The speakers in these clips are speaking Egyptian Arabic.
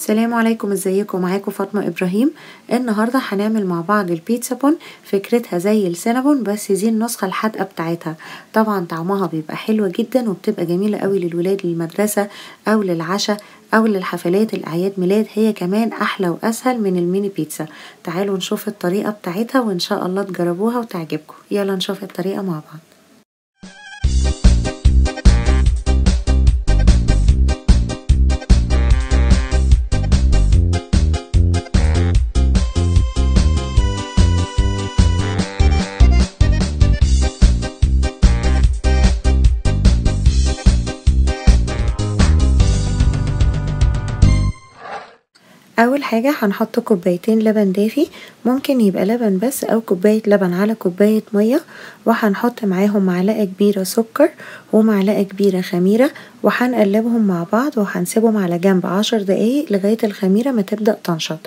السلام عليكم، ازيكم؟ معاكم فاطمة ابراهيم. النهارده هنعمل مع بعض البيتزا بون. فكرتها زي السينابون بس دي النسخة الحادقه بتاعتها. طبعا طعمها بيبقى حلو جدا وبتبقى جميلة قوي للولاد للمدرسة او للعشاء او للحفلات الاعياد ميلاد. هي كمان احلى واسهل من الميني بيتزا. تعالوا نشوف الطريقة بتاعتها وان شاء الله تجربوها وتعجبكم. يلا نشوف الطريقة مع بعض. اول حاجة هنحط كوبايتين لبن دافي، ممكن يبقى لبن بس او كوباية لبن على كوباية مية، وهنحط معاهم معلقة كبيرة سكر ومعلقة كبيرة خميرة، وهنقلبهم مع بعض وهنسيبهم على جنب 10 دقايق لغاية الخميرة ما تبدأ تنشط.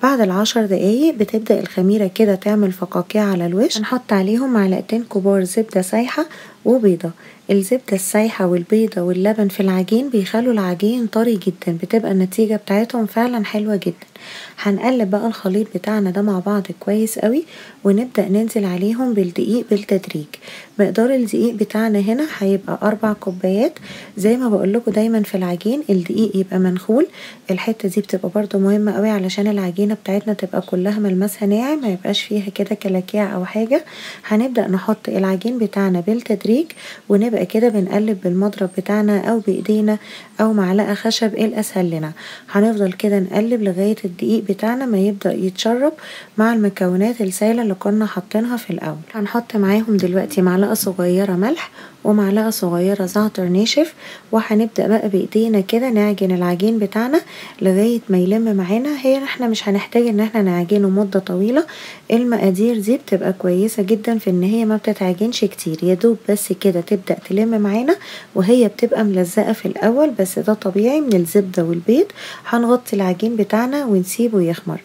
بعد 10 دقايق بتبدأ الخميرة كده تعمل فقاقيع على الوش. هنحط عليهم معلقتين كبار زبدة سايحة وبيضة. الزبدة السايحة والبيضة واللبن في العجين بيخلوا العجين طري جدا، بتبقى النتيجة بتاعتهم فعلا حلوة جدا. هنقلب بقى الخليط بتاعنا ده مع بعض كويس قوي، ونبدأ ننزل عليهم بالدقيق بالتدريج. مقدار الدقيق بتاعنا هنا هيبقى 4 كوبايات. زي ما بقولكم دايما في العجين الدقيق يبقى منخول، الحتة دي بتبقى برده مهمة قوي علشان العجينة بتاعتنا تبقى كلها ملمسها ناعم، ما يبقاش فيها كده كلاكيع او حاجة. هنبدأ نحط العجين بتاعنا بالتدريج، ونبقى كده بنقلب بالمضرب بتاعنا او بايدينا او معلقة خشب، ايه الاسهل لنا. هنفضل كده نقلب لغاية الدقيق بتاعنا ما يبدأ يتشرب مع المكونات السائلة اللي كنا حاطينها في الاول. هنحط معاهم دلوقتي معلقة صغيرة ملح ومعلقة صغيرة زعتر ناشف، وهنبدأ بقى بايدينا كده نعجن العجين بتاعنا لغاية ما يلم معانا. هي احنا مش هنحتاج ان احنا نعجنه مدة طويلة، المقادير دي بتبقى كويسة جدا في ان هي ما بتتعجنش كتير، يا دوب بس كده تبدأ تلم معانا، وهي بتبقى ملزقة في الاول بس ده طبيعي من الزبدة والبيض. هنغطي العجين بتاعنا ونسيبه يخمر.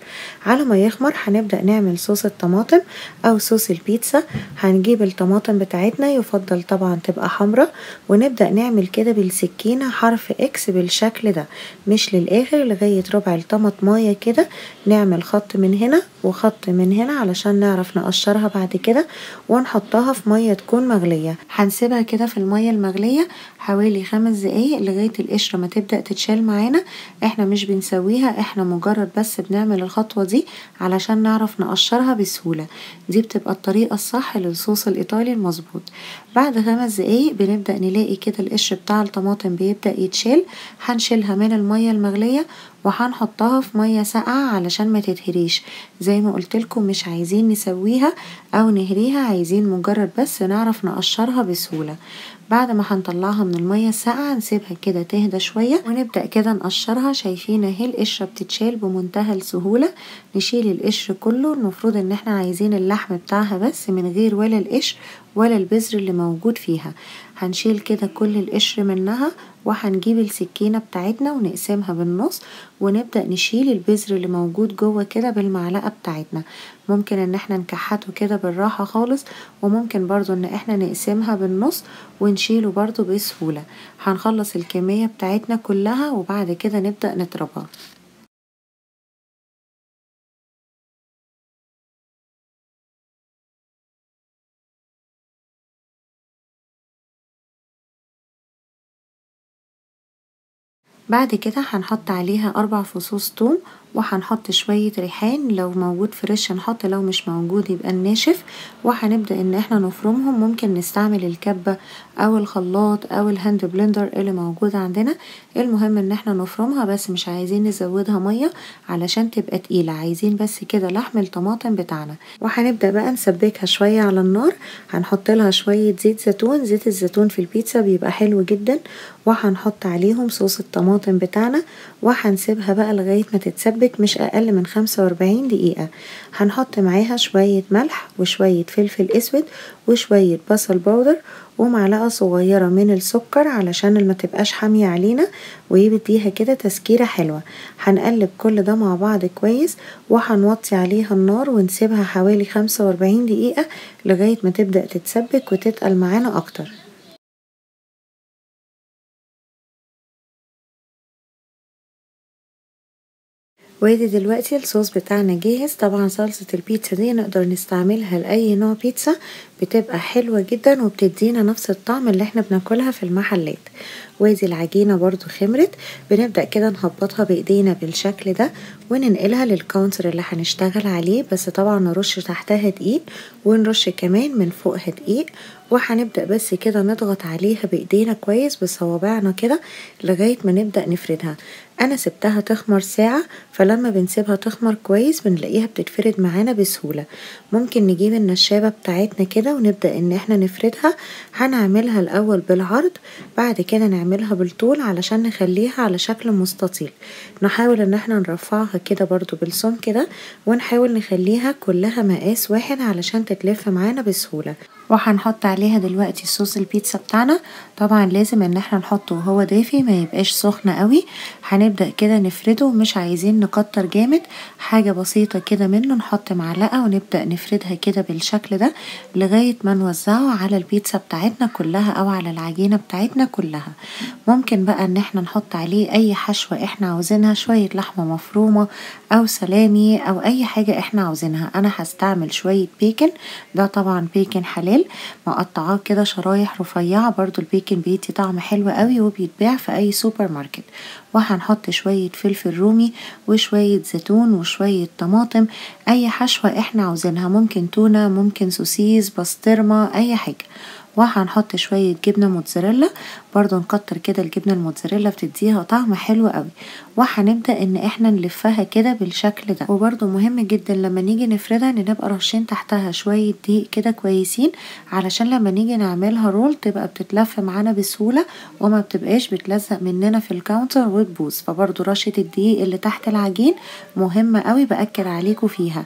على ما يخمر هنبدأ نعمل صوص الطماطم او صوص البيتزا. هنجيب الطماطم بتاعتنا، يفضل طبعا تبقى حمراء، ونبدأ نعمل كده بالسكينة حرف X بالشكل ده، مش للاخر، لغاية ربع الطماطماية كده. نعمل خط من هنا وخط من هنا علشان نعرف نقشرها بعد كده، ونحطها في مية تكون مغلية. هنسيبها كده في المية المغلية حوالي 5 دقايق لغاية القشرة ما تبدأ تتشال معانا. احنا مش بنسويها، احنا مجرد بس بنعمل الخطوة دي علشان نعرف نقشرها بسهولة. دي بتبقى الطريقة الصح للصوص الإيطالي المظبوط. بعد 5 دقايق بنبدأ نلاقي كده القشر بتاع الطماطم بيبدأ يتشال. هنشيلها من المية المغلية وهنحطها في مية ساقعة علشان ما تتهريش. زي ما قلتلكم مش عايزين نسويها او نهريها، عايزين مجرد بس نعرف نقشرها بسهولة. بعد ما هنطلعها من المية الساقعة نسيبها كده تهدى شوية ونبدأ كده نقشرها. شايفين اهي القشرة بتتشال بمنتهى السهولة. نشيل القشر كله، المفروض ان احنا عايزين اللحم بتاعها بس من غير ولا القشر ولا البذر اللي موجود فيها. هنشيل كده كل القشر منها، وهنجيب السكينة بتاعتنا ونقسمها بالنص، ونبدأ نشيل البذر اللي موجود جوه كده بالمعلقة بتاعتنا. ممكن ان احنا نكحته كده بالراحة خالص، وممكن برضو ان احنا نقسمها بالنص ونشيله برضو بسهولة. هنخلص الكمية بتاعتنا كلها وبعد كده نبدأ نضربها. بعد كده هنحط عليها 4 فصوص توم، وهنحط شوية ريحان، لو موجود fresh نحط، لو مش موجود يبقى الناشف. وهنبدأ ان احنا نفرمهم. ممكن نستعمل الكبة او الخلاط او ال hand blender اللي موجود عندنا، المهم ان احنا نفرمها، بس مش عايزين نزودها مية علشان تبقى تقيلة، عايزين بس كده لحم الطماطم بتاعنا. وهنبدأ بقى نسبكها شوية على النار. هنحط لها شوية زيت زيتون، زيت الزيتون في البيتزا بيبقى حلو جدا، وهنحط عليهم صوص الطماطم بتاعنا، وهنسيبها بقى لغاية ما تتسبك مش اقل من 45 دقيقة. هنحط معاها شوية ملح وشوية فلفل اسود وشوية بصل باودر ومعلقة صغيرة من السكر علشان ما تبقاش حامية علينا، ويديها كده تسكيرة حلوة. هنقلب كل ده مع بعض كويس، وهنوطي عليها النار ونسيبها حوالي 45 دقيقة لغاية ما تبدأ تتسبك وتتقل معانا اكتر. وادي دلوقتي الصوص بتاعنا جاهز. طبعا صلصة البيتزا دي نقدر نستعملها لأي نوع بيتزا، بتبقى حلوة جدا وبتدينا نفس الطعم اللي احنا بناكلها في المحلات. وادي العجينة برضو خمرت، بنبدأ كده نهبطها بايدينا بالشكل ده وننقلها لل counter اللي هنشتغل عليه، بس طبعا نرش تحتها دقيق ونرش كمان من فوقها دقيق، وهنبدأ بس كده نضغط عليها بايدينا كويس بصوابعنا كده لغاية ما نبدأ نفردها. انا سبتها تخمر ساعة، فلما بنسيبها تخمر كويس بنلاقيها بتتفرد معانا بسهولة. ممكن نجيب النشابة بتاعتنا كده ونبدأ ان احنا نفردها. هنعملها الاول بالعرض، بعد كده نعملها بالطول علشان نخليها على شكل مستطيل. نحاول ان احنا نرفعها كده برضو بالسمك كده، ونحاول نخليها كلها مقاس واحد علشان تتلف معانا بسهولة. وهنحط عليها دلوقتي صوص البيتزا بتاعنا. طبعا لازم ان احنا نحطه وهو دافي، ما يبقاش سخن قوي. هنبدأ كده نفرده، مش عايزين نكتر جامد، حاجة بسيطة كده منه. نحط معلقة ونبدأ نفردها كده بالشكل ده لغاية ما نوزعه على البيتزا بتاعتنا كلها او على العجينة بتاعتنا كلها. ممكن بقى ان احنا نحط عليه اي حشوة احنا عاوزينها، شوية لحمة مفرومة او سلامي او اي حاجة احنا عاوزينها. انا هستعمل شوية بيكن، ده طبعا بيكن حلال مقطعاه كده شرايح رفيعة، برضو البيكن بيدي طعم حلو قوي وبيتباع في اي سوبر ماركت. وهنحط شوية فلفل رومي وشوية زيتون وشوية طماطم، اي حشوة احنا عاوزينها، ممكن تونة، ممكن سوسيس، بسطرمة، اي حاجة. وهنحط شوية جبنة موتزاريلا، برضو نكتر كده الجبنة الموتزاريلا بتديها طعم حلو قوي. وهنبدأ ان احنا نلفها كده بالشكل ده. وبرضو مهم جدا لما نيجي نفردها ان نبقى رشين تحتها شوية دقيق كده كويسين، علشان لما نيجي نعملها roll تبقى بتتلف معانا بسهولة وما بتبقاش بتلزق مننا في ال counter وتبوظ. فبرضو رشة الدقيق اللي تحت العجين مهمة قوي، بأكد عليكم فيها.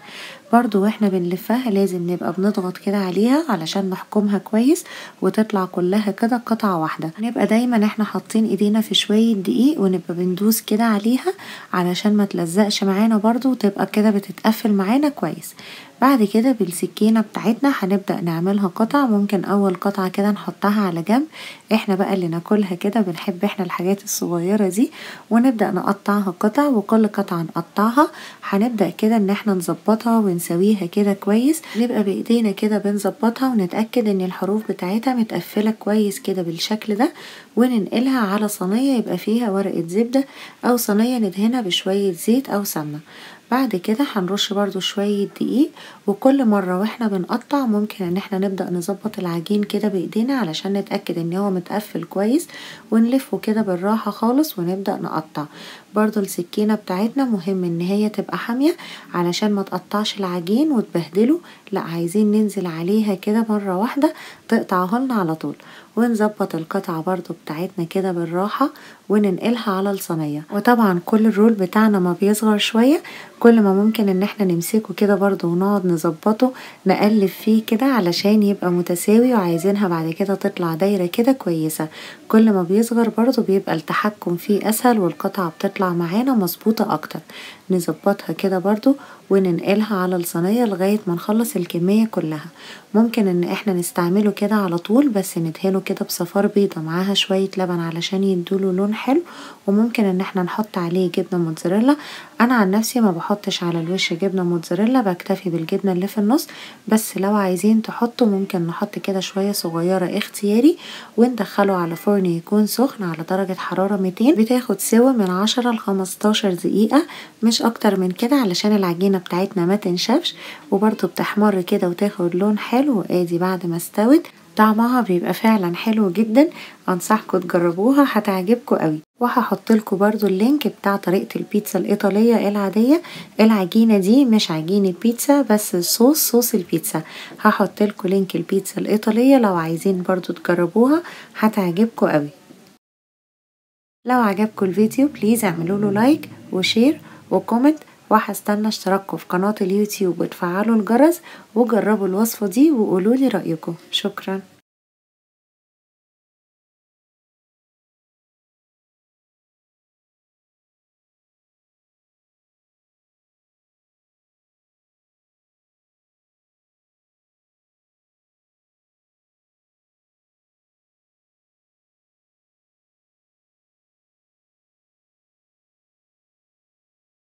برضو واحنا بنلفها لازم نبقى بنضغط كده عليها علشان نحكمها كويس وتطلع كلها كده قطعة واحدة. نبقى دايما احنا حاطين ايدينا في شوية دقيق ونبقى بندوس كده عليها علشان ما تلزقش معانا برضو وتبقى كده بتتقفل معانا كويس. بعد كده بالسكينة بتاعتنا هنبدأ نعملها قطع. ممكن اول قطعة كده نحطها على جنب، احنا بقى اللي ناكلها كده، بنحب احنا الحاجات الصغيرة دي، ونبدأ نقطعها قطع. وكل قطعة نقطعها هنبدأ كده ان احنا نظبطها ونسويها كده كويس. نبقى بايدينا كده بنظبطها ونتأكد ان الحروف بتاعتها متقفلة كويس كده بالشكل ده، وننقلها على صينية يبقى فيها ورقة زبدة او صينية ندهنها بشوية زيت او سمنة. بعد كده هنرش برضو شوية دقيق، وكل مرة واحنا بنقطع ممكن ان احنا نبدأ نظبط العجين كده بايدينا علشان نتأكد ان هو متقفل كويس، ونلفه كده بالراحة خالص ونبدأ نقطع. برضو السكينة بتاعتنا مهم ان هي تبقى حامية علشان ما تقطعش العجين وتبهدله، لا عايزين ننزل عليها كده مرة واحدة تقطعها لنا على طول. ونظبط القطعة برضو بتاعتنا كده بالراحة وننقلها على الصينية. وطبعا كل ال roll بتاعنا ما بيصغر شوية كل ما ممكن ان احنا نمسكه كده برضو ونقعد نظبطه نقلب فيه كده علشان يبقى متساوي، وعايزينها بعد كده تطلع دايرة كده كويسة. كل ما بيصغر برضو بيبقى التحكم فيه اسهل والقطعة بتطلع معانا مظبوطة اكتر. نظبطها كده برضو وننقلها على الصينية لغاية ما نخلص الكمية كلها. ممكن ان احنا نستعمله كده على طول، بس ندهنه كده بصفار بيضة معاها شوية لبن علشان يدوله لون حلو، وممكن ان احنا نحط عليه جبنة موتزاريلا. انا عن نفسي ما بحطش على الوش جبنة موتزاريلا، بكتفي بالجبنة اللي في النص، بس لو عايزين تحطوا ممكن نحط كده شوية صغيرة اختياري، وندخله على فرن يكون سخن على درجة حرارة 200. بتاخد سوا من 10 ل 15 دقيقة، مش اكتر من كده علشان العجينة بتاعتنا ما تنشفش، وبرده بتحمر كده وتاخد لون حلو. ادي بعد ما استوت طعمها بيبقى فعلا حلو جدا، انصحكم تجربوها هتعجبكم قوي. وهحط لكم برضو ال link بتاع طريقة البيتزا الإيطالية العادية. العجينة دي مش عجينة بيتزا بس الصوص صوص البيتزا، هحط لكم link البيتزا الإيطالية لو عايزين برضو تجربوها هتعجبكم قوي. لو عجبكم الفيديو please اعملوا له like و share و comment، وهستنى اشتراككم في قناة اليوتيوب وتفعلوا الجرس، وجربوا الوصفة دي وقولوا لي رأيكم. شكرا.